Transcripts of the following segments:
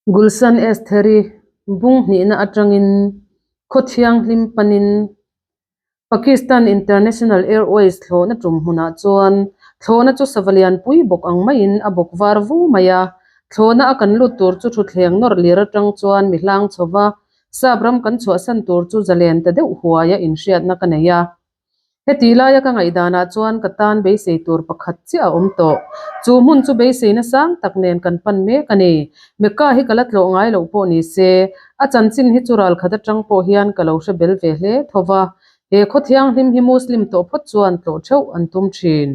Gulsan Estheri bung hnihna atangin khaw thianghlim panin Pakistan International Airways thlawhna tum hmunah chuan thlawhna chu sava lianpui bawk ang maiin a bawk var vu mai a. Thlawhna a kan lut tur chu thutthleng nawrh lir atang chuan mi hlang chho va, sap ram kan chhuahsan tur chu zalen ta deuh huaia inhriatna ka nei a. Heti laia ka ngaihdanah chuan ka tan beisei tur pakhat chiah a awm tawh. Chu hmun chu beiseina sang tak nen kan pan mek a ni. Mecca hi ka la tlawh ngai loh pawh ni se, a chanchin hi chu ralkhat atang pawh hian ka lo hre bel ve hle tho va. He khaw thianghlim hi Muslim tawh phawt chuan tlawh theuh an tum thin.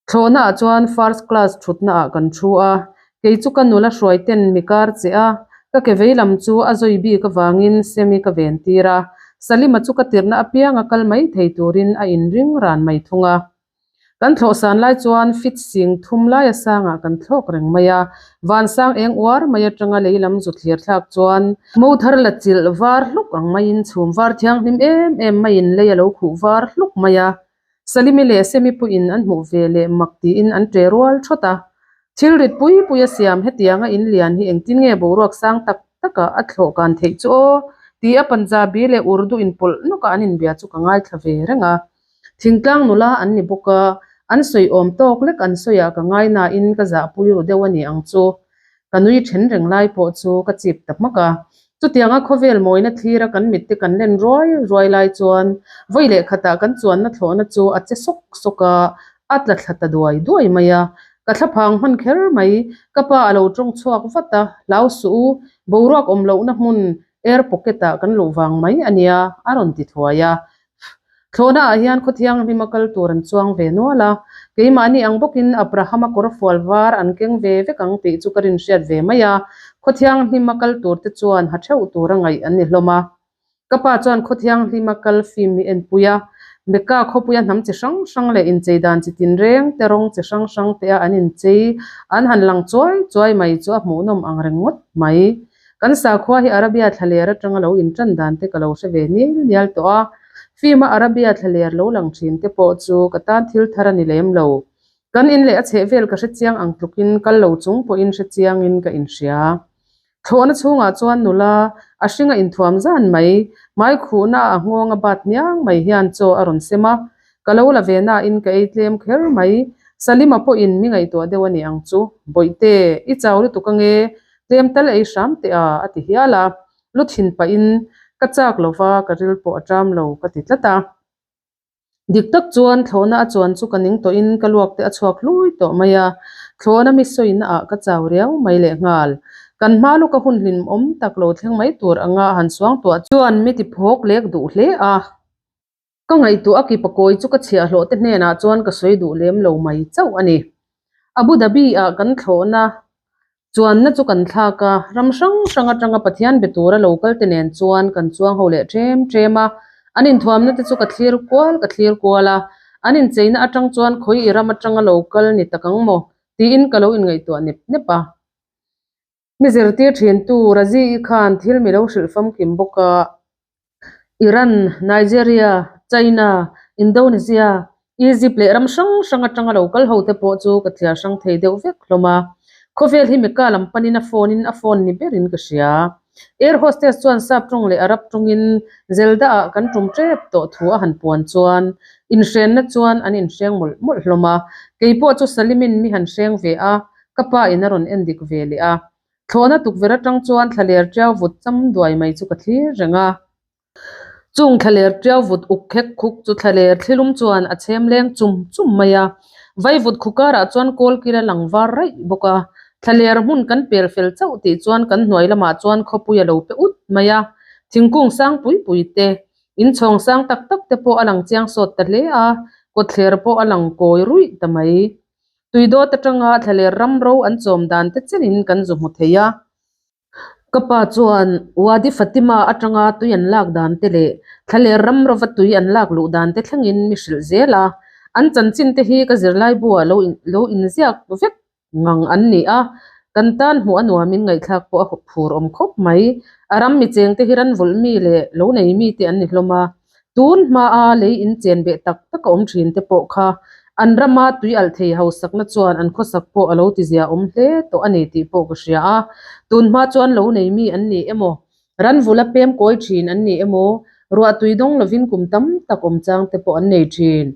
Thlawhnaah chuan first class thutnaah kan thu a, kei chu ka nula hruai ten mi kar che a, ka ke vei lam chu a zawi bik avangin Semi ka ven tir a, Salima chu ka tirhna apianga kal mai thei turin a inring ran mai thung a. Kan thlawh san lai chuan fit sing thum laia sangah kan thlawk reng mai a, vansang eng uar mai atanga lei lam zu thlir thlak chuan mo thar la chilh var hluk ang maiin chhum var thianghlim em em maiin lei a lo khuh var hluk mai a, Salimi leh Semi pawhin an hmuh ve leh mak tiin an ṭe rual ṭhawt a. Thil rit pui pui a siam hetianga in lian hi engtin nge boruak sang tak taka a thlawh kan theih chu aw? ti a Punjabi leh Urdu inpawlh nawka an inbia chu ka ngaithla ve reng a. Thingtlang nula an ni bawk a, an sawi awm tawk lek an sawi ah ka ngai nain ka zahpui ru deuh a ni ang chu. Ka nui then reng lai pawh chu ka chip ta hmak a. Chutianga khawvel mawina thlira kan mitte kan len ruai ruai lai chuan vawi leh khatah kan chuanna thlawhna chu a che sawk sawk a, a tla thla ta duai duai mai a. Ka thlaphang hman kher mai, ka pa a lo tawng chhuak vat a, hlau suh u, boruak awm lohna hmun air pocket ah kan luh vang mai a nia, a rawn ti thuai a. Thlawhna ah hian khaw thianghlim a kal tur an chuang ve nual a, keimahni ang bawkin Abrahama kawr fual var an keng ve vek ang tih chu ka rinhriat ve mai a, khaw thianghlim a kal tur te chuan ha theuh tur a ngaih an ni hlawm a. Ka pa chuan khaw thianghlim a kal film hi enpui a, Mecca khawpuia hnam chi hrang hrang leh inchei dan chi tinreng te rawng chi hrang hrang te a an inchei an han lang chuai chuai mai chu a hmuhnawm ang reng ngawt mai. Kan sakhua hi Arabia thlaler atanga lo intan dan te ka lo hre ve nial nial tawh a, film a Arabia thlaler lo lang thin te pawh chu ka tan thil thar a ni lem lo. Kan in leh a chheh vel ka hre chiang ang tlukin kal lo chung pawhin hre chiangin ka inhria. Thlawhna chhungah chuan nula a hringa inthuam zan mai, hmai khuhna a nghawng a bat hniang mai hian chaw a rawn sem a, ka lo la ve nain ka ei tlem kher mai. Salima pawhin mi ngaihtuah deuh a ni ang chu, Bawihte, i chau lutuk ange, tlem tal ei hram teh a, a ti hial a, lu thin pahin ka chak lova ka ril pawh a ṭam lo ka ti tlat a. Dik tak chuan thlawhna a chuan chu ka ning tawhin ka luak te a chhuak hlui tawh mai a, thlawhna mi sawina ah ka chau riau mai lehnghal. Kan hma lawka hun hlimawm tak lo thleng mai tur anga han suang tuah chuan mi ti phawk lek duh hle a. Ka ngaihtuah a kipakawi chu ka chhiahhlawh te hnenah chuan ka sawi duh lem lo mai chauh a ni. Abu Dhabi ah kan thlawhna Chuanna chu kan thlak a, ram hrang hrang atanga Pathian be tura lo kal te nen chuan kan chuang ho leh ṭhem ṭhem a, an inthuamna te chu ka thlir kual ka thlir kual a, an incheina atang chuan khawi i ram atanga lo kal ni tak ang maw? tiin ka lo inngaihtuah nep nep a. Mi zirtir ṭhintu Razi-i khan thil mi lo hrilh famkim bawk a. Iran, Nigeria, China, Indonesia, Egypt leh ram hrang hrang atanga lo kal ho te pawh chu ka thliar hrang thei deuh vek hlawm a. Khawvel hi Mecca lam panin a phone in a phone ni berin ka hria. Air hostess chuan sap tawng leh Arab tawngin Zelda ah kan tum tep tawh thu a han puan chuan inhrenna chuan an inhreng mawlh mawlh hlawm a. Kei pawh chu Salimin mi han hreng ve a, ka pa in a rawn en dik ve leh a. Thlawhna tukverh atang chuan thlaler tiau vut cham duai mai chu ka thlir reng a. Chung thlaler tiau vut uk khek khuk chu thlaler thlilum chuan a chhem leng chum chum mai a. Vaivut khu karah chuan kawl kil a lang var raih bawk a. Thlaler hmun kan pel fel chauh tih chuan kan hnuai lamah chuan khawpui a lo pe ut mai a. Thingkung sang pui pui te, inchhawng sang tak tak te pawh a lang chiang sawt ta hle a, kawtthler pawh a lang kawi ruih ta mai. Tui dawt atanga thlaler ram ro an chawm dan te chenin kan zu hmu thei a. Ka pa chuan Wadi Fatima atanga tui an lak dan te leh thlaler ram rova tui an lak luh dan te thlengin mi hrilh zel a. An chanchin te hi ka zirlai buah lo lo inziak vek ngang an ni a. Kan tan hmuh a nuamin ngaihthlak pawh a phur awm khawp mai. A ram mi cheng te hi ran vulh mi leh lo nei mi te an ni hlawm a. Tun hmaa lei in chen beh tak tak a awm thin te pawh kha An rama tui alh thei hausakna chuan an khawsak pawh a lo ti zia awm hle tawh a ni tih pawh ka hria a. Tun hma chuan lo nei mi an ni emaw, ran vula pem kawi thin an ni emaw, ruah tui dawng lovin kum tam tak awm chang te pawh an nei thin.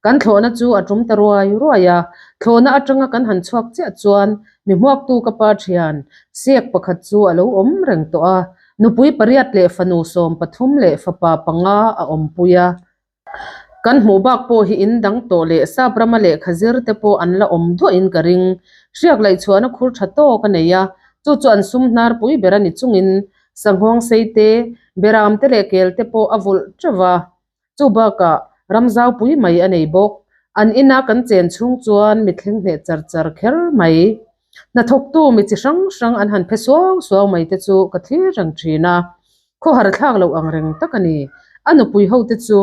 Kan thlawhna chu a tum ta ruai ruai a, thlawhna atanga kan han chhuak chiah chuan mi hmuaktu ka pa thian Sek pakhat chu a lo awm reng tawh a, nupui pariat leh fanu 13 leh fapa panga a awmpui a. Kan hmuh bak pawh hi in dang tawh leh sap rama lehkha zir te pawh an la awm duahin ka ring. Hriak laih chhuahna khur tha tawk a nei a, chu chu an sum hnar pui ber a ni chungin sanghawng sei te, beram te leh kel te pawh a vulh teuh va. Chu bakah ram zau pui mai a nei bawk. An ina kan chen chhung chuan mi thleng hneh char char kher mai. Hnathawktu mi chi hrang hrang an han phe suau suau mai te chu ka thlir reng thin a. Khawhar thlak loh ang reng tak a ni. A nupui ho te chu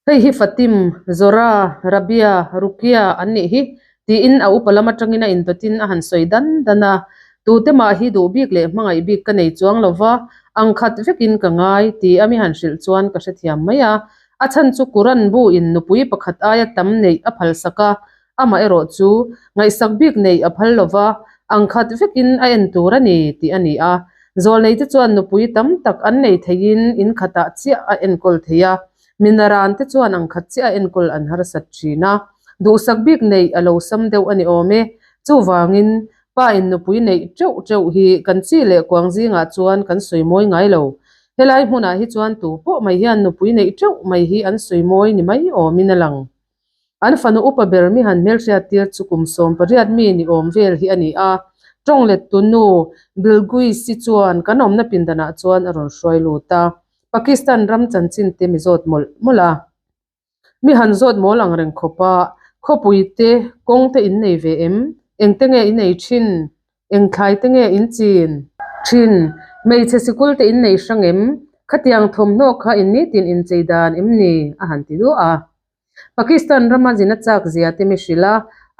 hei hi Fatim, Zora, Rabia, Rukia an nih hi tiin a upa lam atangin a indawtin a han sawi dan dan a. Tute mah hi duh bik leh hmangaih bik ka nei chuang lo va, ang khat vekin ka ngai ti a mi han hrilh chuan ka hrethiam mai a. A chhan chu Quran bu in nupui pakhat aia tam neih a phalsak a, Amaherawh chu, ngaihsak bik neih a phal lova, ang khat vekin a en tur a ni tih a ni a. Zawlneite chuan nupui tam tak an nei theiin in khatah chiah a enkawl thei a, minaran te chuan ang khat chiah a enkawl an harsat thin a. Duhsak bik neih a lo sam deuh a ni awm e. Chuvangin, pa in nupui neih teuh teuh hi kan chi leh kuang zingah chuan kan sawi mawi ngai lo. Helai hmunah hi chuan tu pawh mai hian nupui neih teuh mai hi an sawi mawi ni mai awmin a lang. An fanu upa ber mi han hmelhriat tir chu kum 18 mi ni awm vel hi a ni a. Tawng lettu nu Bilguis-i chuan kan awmna pindanah chuan a rawn hruai lut a. Pakistan ram chanchin te mi zawt mawlh mawlh a. Mi han zawt mawl ang reng khawp a, khawpui te, kawng te in nei ve em? Engte nge in ei thin? Eng thlai te nge in chin? Thin, hmeichhe sikul te in nei hrang em? Khatiang thawmhnaw kha in nitin inchei dan em ni? a han ti duah a. Pakistan rama zina chak zia te mi hrilh a,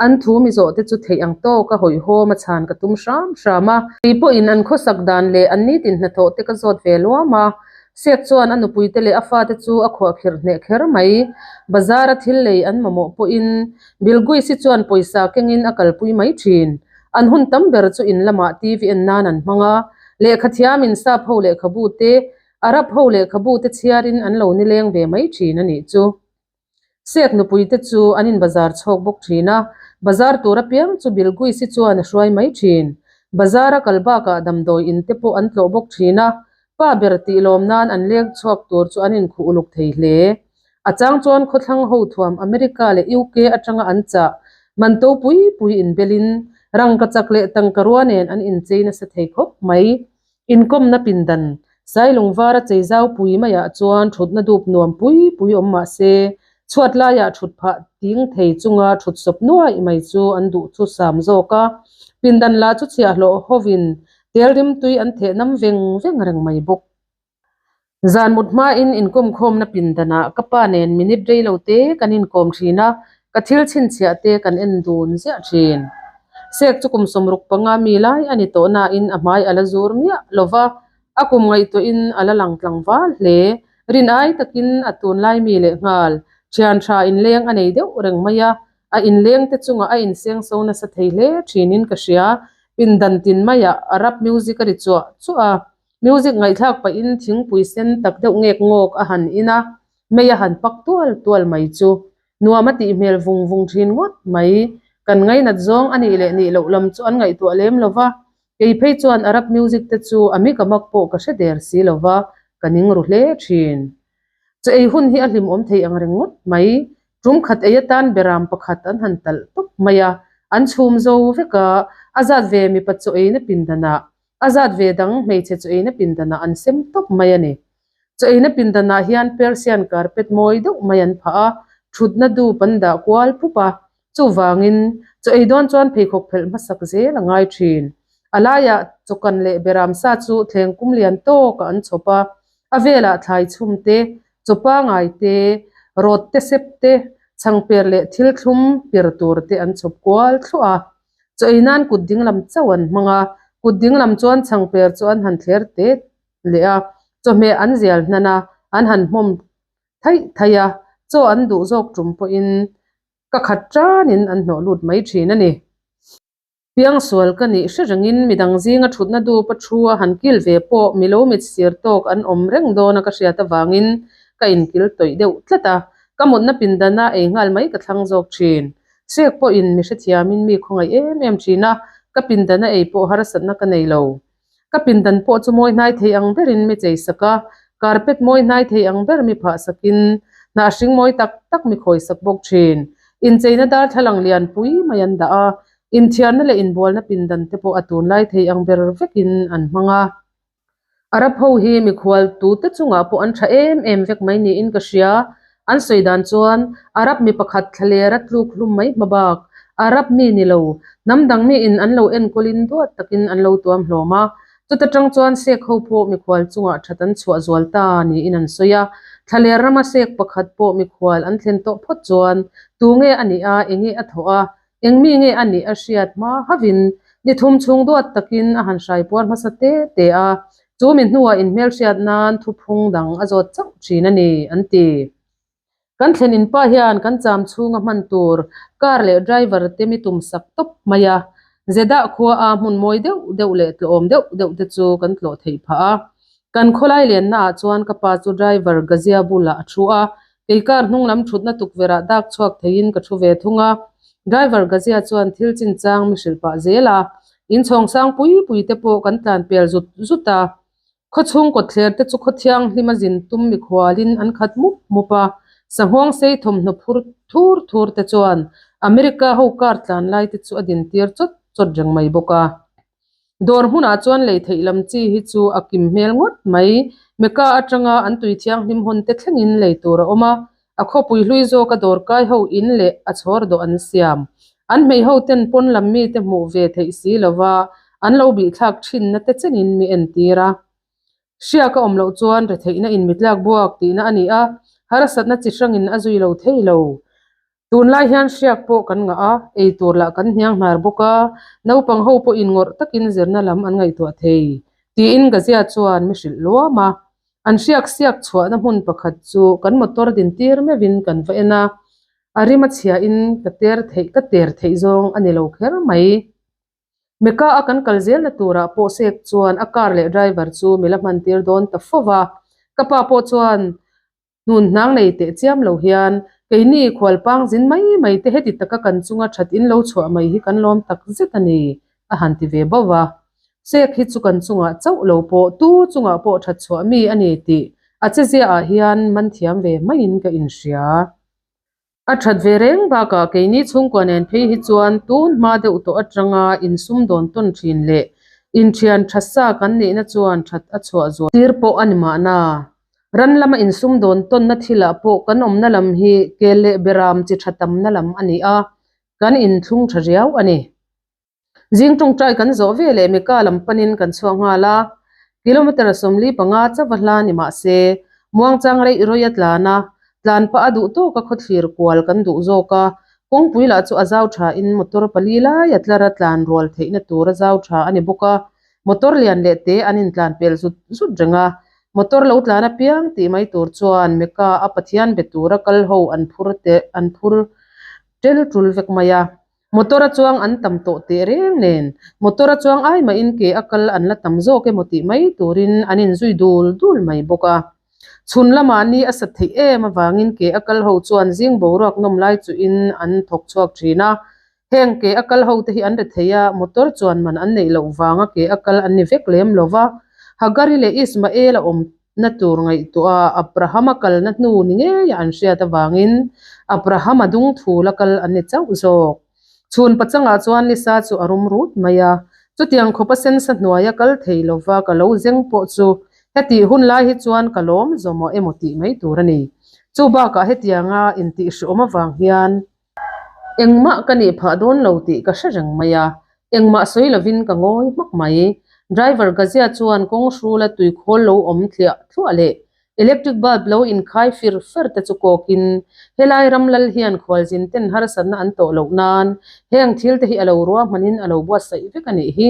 an thu mi zawh te chu theih ang tawk a hawihhawm a chhan ka tum hram hram a. Kei pawhin an khawsak dan leh an nitin hnathawh te ka zawt ve luam a. Sek chuan a nupui te leh a fate chu a khuahkhirh hneh kher mai. Bazar a thil lei an mamawh pawhin Bilguis-i chuan pawisa kengin a kalpui mai thin. An hun tam ber chu in lamah TV en nan an hmang a, lehkha thiamin sap ho lehkhabu te Arab ho lehkhabu te chhiarin an lo nileng ve mai thin a nih chu. Sek nupui te chu an in bazar chhawk bawk thin a, bazar tur apiang chu Bilguis-i chuan a hruai mai thin. Bazar a kal bakah damdawi in te pawh an tlawh bawk thin a, pa ber tih lawm nan an leng chhuak tur chu an inkhuh uluk thei hle. A chang chuan khawthlang ho thuam America leh UK atanga an chah man to pui pui inbelin rangkachak leh tangkarua nen an inchei nasa thei khawp mai. Inkawmna pindan, Sailung vara chei zau pui maiah chuan thutna dup nuam pui pui awm mah se, chhuat laiah thut phah ting thei chunga thut sawp nuaih mai chu an duh chu sam zawk a. Pindan lah chu chhiahhlawh hovin tel rimtui an theh nam veng veng reng mai bawk. Zan mut hmain inkawmkhawmna pindanah ka pa nen minute rei lo te kan inkawm thin a, ka thil chhinchhiah te kan en dun ziah thin. Sek chu kum 65 mi lai a ni tawh nain a hmai a la zur miah lo va, a kum ngaihtuahin a la lang tlangval hle. Rin ai takin a tunlai mi lehnghal thian tha inleng a nei deuh reng mai a, A inleng te chungah a inseng so nasa thei hle thinin ka hria. Pindan tin maiah Arab music a ri chuah chuah a. Music ngaihthlak pahin thingpui sen tak deuh ngek ngawk a han in a, mei a han pak tual tual mai chu nuam a tih hmel vung vung thin ngawt mai. Kan ngainat zawng a nih leh nih loh lam chu an ngaihtuah lem lo va, kei phei chuan Arab music te chu a mi ka mak pawh ka hre der si lo va, ka ning ru hle thin. Chaw ei hun hi a hlimawm thei ang reng ngawt mai. Tum khat ei atan beram pakhat an han talh tawp mai a, an chhum zo vek a, a zat ve mipa chaw eina pindanah, a zat ve dang hmeichhe chaw eina pindanah an sem tawp mai a ni. Chaw eina pindanah hian Persian carpet mawi deuh mai an phah a, thutna dup an dah kual pup a, chuvangin chaw ei dawn chuan pheikhawk phelh hmasak zel a ngai thin. A laiah chawkan leh beram sa chu thleng kum lian tawkah an chhawp a, A velah thlai chhum te, chaw pangai te, rawt te sep te, chhangper leh thil thlum pir tur te an chhawp kual thluah a. Chaw ei nan kut dinglam chauh an hmang a, kut dinglam chuan chhangper chu an han thler te leh a, chawhmeh an zial hnan a, an han hmawm thaih thaih a, chaw an duh zawk tum pawhin. Ka khat tanin an hnawh lut mai thin a ni. Piangsual ka nih hre rengin midang zinga thutna dupa thu a han kil ve pawh milo mit sir tawk an awm reng dawn a ka hriat avangin ka inkil tawih deuh tlat a, ka mutna pindana ei nghal mai ka thlang zawk thin. Sek pawhin mi hrethiamin mi khawngaih em em thin a, ka pindana ei pawh harsatna ka nei lo. Ka pindan pawh chu mawi hnai thei ang berin mi chei sak a, carpet mawi hnai thei ang ber mi phah sakin hnah hring mawi tak tak mi khawi sak bawk thin. Incheina darthlalang lian pui mai an dah a, inthiarna leh inbualna pindan te pawh a tunlai thei ang ber vekin an hmang a. Arab ho hi mikhual tute chungah pawh an tha em em vek mai niin ka hria. An sawi dan chuan Arab mi pakhat thlaler a tluk hlum mai hma bak, Arab mi ni lo, hnam dang miin an lo enkawlin duat takin an lo tuam hlawm a. Chuta tang chuan Sek ho pawh mikhual chungah that an chhuah zual ta niin an sawi a. Thlaler rama Sek pakhat pawh mikhual an thlen tawh phawt chuan tunge a nih a, enge a thawh a, Eng mi nge a nih a hriat hma hauhin ni thum chhung duat takin a han hrai puar hmasa te te a, chu mi hnuah inhmelhriat nan thuphung dang a zawt chauh thin a ni, an ti. Kan thlen inpa hian kan cham chhunga hman tur car leh driver te mi tum sak tawp mai a, Jeddah khua a hmun mawi deuh deuh leh tlawhawm deuh deuh te chu kan tlawh theih phah a. Kan khawlai lenna ah chuan ka pa chu driver Gazia bulah a thu a, Kei car hnung lam thutna tukverh ah dak chhuak theiin ka thu ve thung a, driver Gazia chuan thil chinchang mi hrilh pah zel a, inchhawng sang pui pui te pawh kan tlan pel zut zut a. Khawchhung kawtthler te chu khaw thianghlim a zin tum mikhualin an khat mup mup a, sahuang sei thawmhnaw phur thur thur te chuan America ho car tlan lai te chu a din tir chawt chawt reng mai bawk a. Dawr hmunah chuan lei theih lam chi hi chu a kim hmel ngawt mai. Mecca atanga an tui thianghlim hawn te thlengin lei tur a awm a, a khawpui hlui zawka dawr kai ho in leh a chhawr dawh an siam. An hmei ho ten pawn lam mite hmuh ve theih si lova an lo bihthlak thinna te chenin mi entir a. Hriak a awm loh chuan retheihna in mitlak buak tihna a ni a, harsatna chi hrangin a zui lo thei lo. Tunlai hian hriak pawh kan ngah a, ei tur lah kan hniang hnar bawk a, naupang ho pawhin ngawrh takin zirna lam an ngaihtuah thei, tiin Gazia chuan mi hrilh luam a. An hriak siak chhuahna hmun pakhat chu kan motor din tir meuhin kan va en a, a rim a chhiahin ka ter theih ka ter theih zawng a ni lo kher mai. Mecca a kan kal zelna turah pawh Sek chuan a car leh driver chu mi la hman tir dawn ta fo va, ka pa pawh chuan Hnun hnang nei teh chiam lo hian keini khualpang zin mai mai te heti taka kan chunga that in lo chhuah mai hi kan lawm tak zet a ni, a han ti ve bauh a. Sek hi chu kan chungah chauh lo pawh tu chungah pawh that chhuah mi a ni tih a chezia ah hian man thiam ve maiin ka inhria. A that ve reng bakah keini chhungkua nen phei hi chuan tun hma deuh tawh atanga insum dawn tawn thin leh inthian tha sa kan nihna chuan that a chhuah zual tir pawh a ni mahna. Ran lama insum dawn tawnna thilah pawh kan awmna lam hi kel leh beram chi tha tamna lam a ni a, kan inthlung tha riau a ni. Zing tawngtai kan zawh ve leh Mecca lam panin kan chhuak nghal a, kilometre 45 chauh a hla ni mah se, muangchang reih rawih a tlan a, tlan pah a duh tawk a khawthlir kual kan duh zawk a, kawngpui lah chu a zau thain motor pali lai a tlar a tlan rual theihna tur a zau tha a ni bawk a, motor lian leh te an intlan pel zut zut reng a, motor lo tlan apiang tih mai tur chuan Mecca a Pathian be tura kal ho an phur te an phur tel tul vek mai a. Motor a chuang an tam tawh teh reng nen, motor a chuang ai mahin ke a kal an la tam zawk emaw tih mai turin an inzui dul dul mai bawk a. Chhun lamah ni a sat theih em avangin ke a kal ho chuan zing boruak nawm lai chuhin an thawk chhuak thin a. Heng ke a kal ho te hi an ri thei a, motor chuan man an neih loh vanga ke a kal an ni vek lem lo va. Hagari leh Ismael a awm na tur ngaihtuah a Abraham-a kalna hnu ni ngeia an hriat avangin Abraham-a dung thul a kal an ni chauh zawk. Chhun pachangah chuan nisa chu a rum rut mai a, chutiang khawpa sensa hnuaia kal thei lova ka lo zeng pawh chu hetih hun lai hi chuan ka lawm zawmawh emaw tih mai tur a ni. Chu bakah hetianga intihhriawm avang hian Engmah ka nih phah dawn lo tih ka hre reng mai a, engmah sawi lovin ka ngawi hmak mai. Driver Gazia chuan kawng hrula tui khawl lo awm thliah thluah leh electric bulb lo inkhai fir fer te chu kawkin helai ram lal hian khualzin ten harsatna an tawh loh nan heng thil te hi a lo ruahmanin a lo buatsaih vek a nih hi.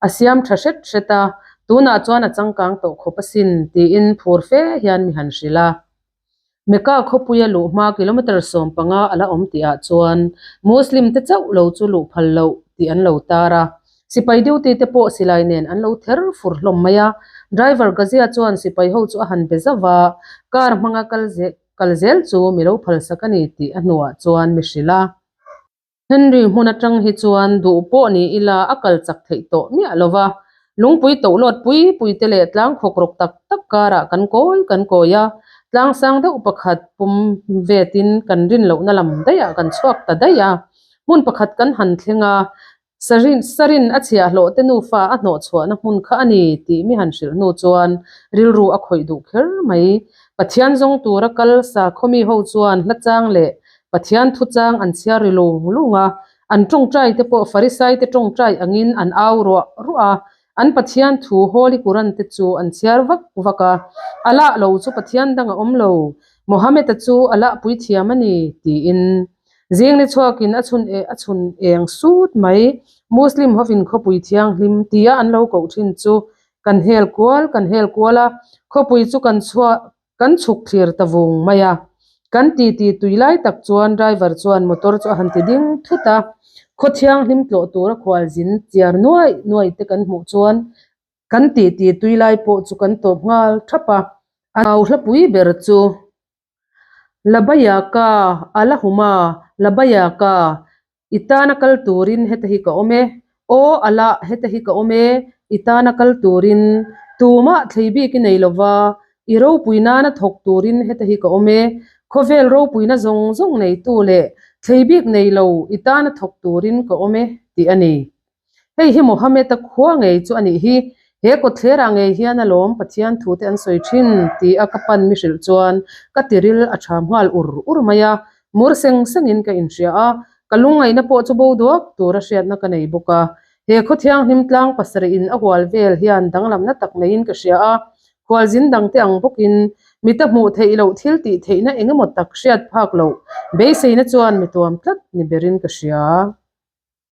A siam tha hret hret a, tunah chuan a changkang tawh khawp asin tiin phur fe hian mi han hrilh a. Mecca khawpuia luh hma kilometre 15 a la awm tihah chuan Muslim te chauh lo chu luh phal loh tih an lo tar a. Sipai duty te pawh silai nen an lo ther fur hlawm mai a. Driver Gazia chuan sipai ho chu a han be zauh a, car hmanga kal kal zel chu mi lo phalsak a ni tih a hnuah chuan mi hrilh a. Henry hmun atang hi chuan duh pawh ni ila a kal chak theih tawh miah lo va, lungpui tohlawt pui pui te leh tlang khawk rawk tak tak karah kan kawi kan kawi a, tlang sang deuh pakhat pum vetin kan rin lohna lam daihah kan chhuak ta daih a, hmun pakhat kan han thleng a, Sarin Sarin a chhiahhlawh te nufa a hnawh chhuahna hmun kha a ni tih mi han hrilh hnu chuan rilru a khawih duh kher mai. Pathian zawng tura kal sakhaw mi ho chuan hla chang leh Pathian thu chang an chhiar ri lung lung a, an tawngtai te pawh Farisai te tawngtai angin an au ruah ruah a, an Pathian thu Holy Quran te chu an chhiar vak vak a, Allah lo chu Pathian dang a awm lo, Mohammed-a chu Allah puithiam a ni tiin. Zing ni chhuakin a chhun eh a chhun eng sut mai. Muslim hovin khawpui thianghlim tia an lo koh thin chu kan hel kual kan hel kual a, khawpui chu kan chhuah kan chhuk thlir ta vung mai a. Kan ti ti tui lai tak chuan driver chuan motor chu a han ti ding thut a, khaw thianghlim tlawh tura khualzin chiar nuaih nuaih te kan hmuh chuan kan ti ti tui lai pawh chu kan tawp nghal thap a. A hlapui ber chu Labayaka, Alahuma, Labayaka, i tana kal turin heta hi ka awm e. Aw Alah, heta hi ka awm e, i tana kal turin. Tumah thlei bik i nei lova, i ropui nana thawk turin heta hi ka awm e. Khawvel ropuina zawng zawng neitu leh thlei bik nei lo i tana thawk turin ka awm e, tih a ni. Hei hi Mohammed-a khua ngei chu a nih hi, he kawtthlerah ngei hian alawm Pathian thute an sawi thin ti a ka pan mi hrilh chuan ka tiril a tham nghal ur ur mai a, mur seng sengin ka inhria a, ka lungngaihna pawh chu bo duak tura hriatna ka nei bawk a. He khaw thianghlim tlang pasarih in a hual vel hian danglamna tak neiin ka hria a, khualzin dangte ang bawkin mita hmuh theih loh thil tih theihna engemaw tak hriat phak loh beiseina chuan mi tuam tlat ni berin ka hria.